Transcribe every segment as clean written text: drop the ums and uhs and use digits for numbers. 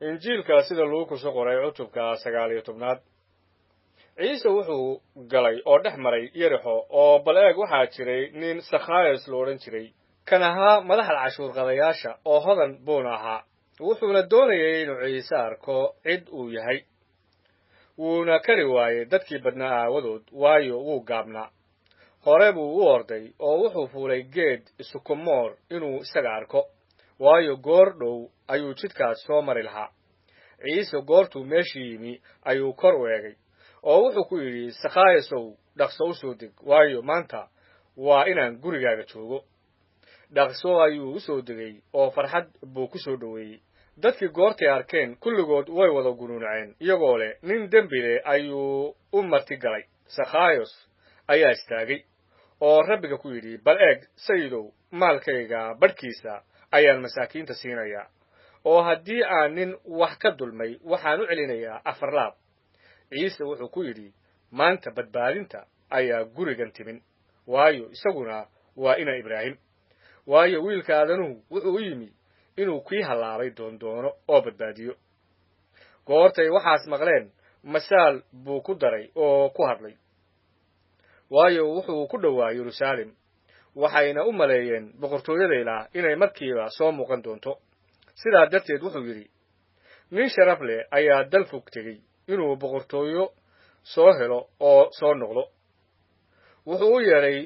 Injiilka sida Luukus u qoray cutubka 19aad. Ciise wuxuu galay oo dhex maray Yerixo, oo bal eeg, waxaa jiray nin Sakhayos lo odhan jiray, kan ahaa madaxda cashuurqadayaasha, oo hodan buuna ahaa. Wuxuuna doonayay inuu Ciise arko cid uu yahay, wuuna kari waayey dadkii badnaa aawadood, waayo wuu gaabnaa. Hore buu u orday oo wuxuu fuulay geed sukomoor inuu isaga arko, waayo goor dhow ayuu jidkaas soo mari lahaa. Ciise goortuu meeshii yimi ayuu kor u eegay oo wuxuu ku yidhi, "Sakhayasow, dhaqso u soo deg, waayo maanta waa inaan gurigaaga joogo." Dhaqso ayuu u soo degay oo farxad buu ku soo dhoweeyey. Dadkii goortay arkeen kulligood way wada gunuunaceen, iyagoo leh, "Nin dembile ayuu u marti galay." Sakhayos ayaa istaagay oo Rabbiga ku yidhi, "Bal eeg, Sayidow, maalkayga badhkiisa ayaan masaakiinta siinayaa, oo haddii aan nin wax ka dulmay waxaan u celinayaa afar laab." Ciise wuxuu ku yidhi, "Maanta badbaadinta ayaa gurigan timin, waayo isaguna waa ina Ibraahim. Waayo, Wiilka Aadanuhu wuxuu u yimi inuu kii hallaabay doondoono oo badbaadiyo." Goortay waxaas maqleen, masaal buu ku daray oo ku hadlay, waayo wuxuu ku dhowaa Yeruusaalem, waxayna u maleeyeen boqortooyada Ilaah inay markiiba soo muuqan doonto. Sidaa darteed wuxuu yidhi, "Nin sharaf leh ayaa dal fog tegey inuu boqortooyo soo helo oo soo noqdo. Wuxuu u yeedhay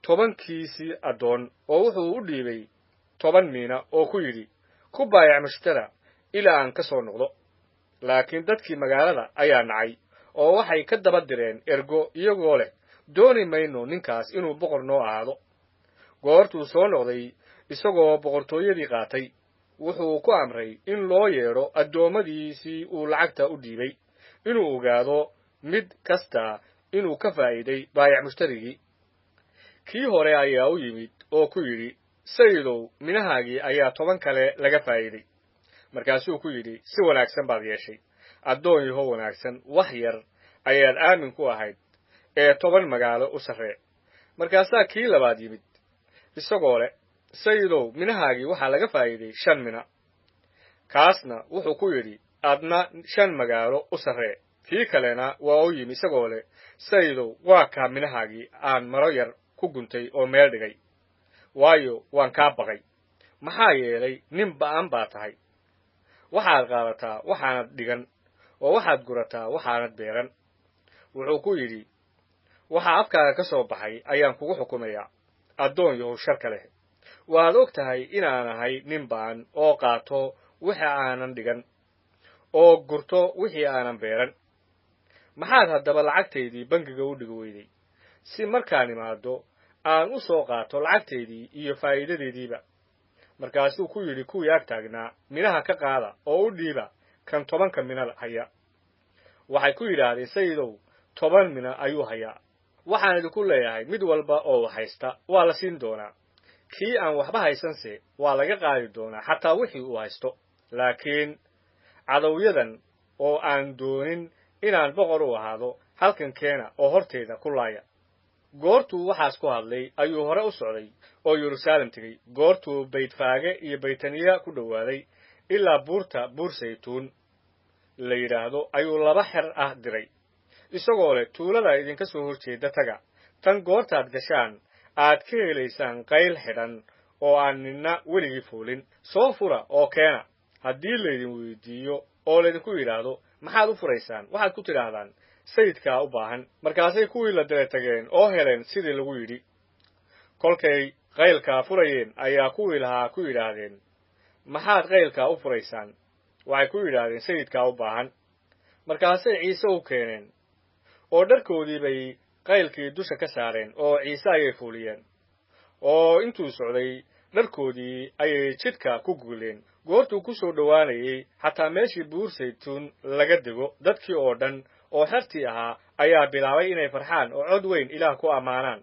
10-kiisii addoon oo wuxuu u dhiibay 10 miina oo ku yidhi, 'Ku baayac mushtara ilaa aan ka soo noqdo.' Laakiin dadkii magaalada ayaa nacay oo waxay ka daba direen ergo, iyagoo leh, 'Dooni mayno ninkaas inuu boqor noo ahaado.' Goortuu soo noqday isagoo boqortooyadii qaatay, wuxuu ku amray in loo yeedho addoommadiisii uu lacagta u dhiibay, inuu ogaado mid kasta inuu ka faa'iiday baayac mushtarigii. Kii hore ayaa u yimid oo ku yidhi, 'Sayidow, minahaagii ayaa 10 kale laga faa'iiday.' Markaasuu ku yidhi, 'Si wanaagsan baad yeeshay, addoon yaho wanaagsan, wax yar ayaad aamin ku ahayd ee 10 magaalo u sarree.' Markaasaa kii labaad yimid isagoo leh, 'Sayidow, minahaagii waxaa laga faa'iiday 5 mina.' Kaasna wuxuu ku yidhi, 'Adna 5 magaalo u sarree.' Kii kalena waa u yimi isagoo leh, 'Sayidow, waa kaa minahaagii aan maro yar ku guntay oo meel dhigay, waayo waan kaa baqay, maxaa yeelay nin ba'an baa tahay. Waxaad qaadataa waxaanad dhigan, oo waxaad gurataa waxaanad beeran.' Wuxuu ku yidhi, 'Waxa afkaaga ka soo baxay ayaan kugu xukumayaa, addoon yahow sharka leh. Waad og tahay inaan ahay nin ba'an oo qaato wixii aanan dhigan oo gurto wixii aanan beeran. Maxaad haddaba lacagtaydii bangiga u dhigi weyday, si markaan imaado aan u soo qaato lacagtaydii iyo faa'iidadeediiba?' Markaasuu ku yidhi kuwii ag taagnaa, 'Minaha ka qaada oo u dhiiba kan 10-ka mina haya.' Waxay ku yidhaahdeen, 'Sayidow, 10 mina ayuu hayaa.' Waxaan idinku leeyahay, mid walba oo wax haysta waa la siin doonaa, kii aan waxba haysanse waa laga qaadi doonaa xataa wixii uu haysto. Laakiin cadowyadan oo aan doonin inaan boqor u ahaado, halkan keena oo hortayda ku laaya." Goortuu waxaas ku hadlay ayuu hore u socday oo Yeruusaalem tegey. Goortuu Baytfaage iyo Baytaniya ku dhowaaday ilaa buurta Buur Saytuun la yidhaahdo, ayuu laba xer ah diray, isagoo leh, "Tuulada idinka soo horjeeda taga. Tan goortaad gashaan aad ka helaysaan qayl xidhan oo aan ninna weligii fuulin. Soo fura oo keena. Haddii laydin weydiiyo oo laydinku yidhaahdo, 'Maxaad u furaysaan?' waxaad ku tidhaahdaan, 'Sayidkaa u baahan.'" Markaasay kuwii la diray tageen oo heleen sidii lagu yidhi. Kolkay qaylkaa furayeen ayaa kuwii lahaa ku yidhaahdeen, "Maxaad qaylkaa u furaysaan?" Waxay ku yidhaahdeen, "Sayidkaa u baahan." Markaasay Ciise u keeneen, oo dharkoodii bay qaylkii dusha ka saareen oo Ciise ayay fuuliyeen. Oo intuu socday dharkoodii ayay jidhka ku guuleen. Goortuu ku soo dhowaanayey xataa meeshii Buur Saytuun laga dego, dadkii oo dhan oo xertii ahaa ayaa bilaabay inay farxaan oo cod weyn Ilaah ku ammaanaan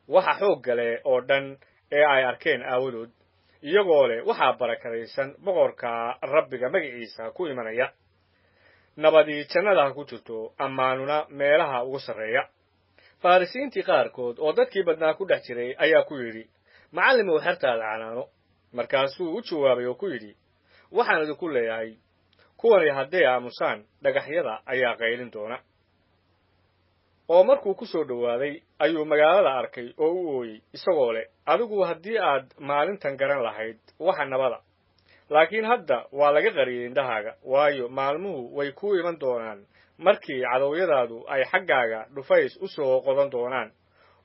waxa xoog gale oo dhan ee ay arkeen aawadood, iyagoo leh, "Waxaa barakadaysan boqorka Rabbiga magaciisa ku imanaya. Nabadii jannada ha ku jirto, ammaanuna meelaha ugu sarreeya." Farrisiintii qaarkood oo dadkii badnaa ku dhex jiray ayaa ku yidhi, "Macallimow, xertaada canaano." Markaasuu u jawaabay oo ku yidhi, "Waxaan idinku leeyahay, Kuwani hadday aamusaan, dhagaxyada ayaa qaylin doona. Oo markuu ku soo dhowaaday ayuu magaalada arkay oo u ooyey, isagoo leh, adigu haddii aad maalintan garan lahayd waxa nabada, laakiin hadda waa laga qariyey indhahaaga. Waayo, maalmuhu way kuu iman doonaan markii cadowyadaadu ay xaggaaga dhufays u soo qodan doonaan,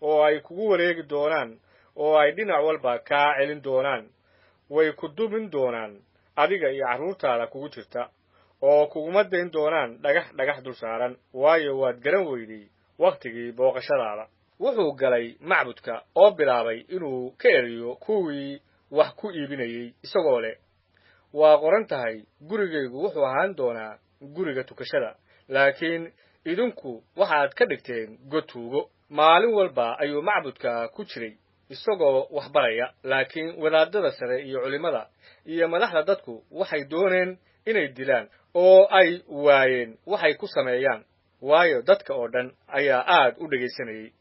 oo ay kugu wareegi doonaan, oo ay dhinac walba kaa celin doonaan. Way ku dumin doonaan adiga iyo carruurtaada kugu jirta, oo kuguma dayn doonaan dhagax dhagax dul saaran, waayo, waad garan weyday wakhtigii booqashadaada. Wuxuu galay macbudka oo bilaabay inuu ka eriyo kuwii wax ku iibinayey, isagoo leh, waa qoran tahay, gurigaygu wuxuu ahaan doonaa guriga tukashada, laakiin idinku waxaad ka dhigteen god tuugo. Maalin walba ayuu macbudka ku jiray isagoo wax baraya, laakiin wadaadada sare iyo culimmada iyo madaxda dadku waxay dooneen inay dilaan, oo ay waayeen waxay ku sameeyaan, waayo, dadka oo dhan ayaa aad u dhegaysanayey.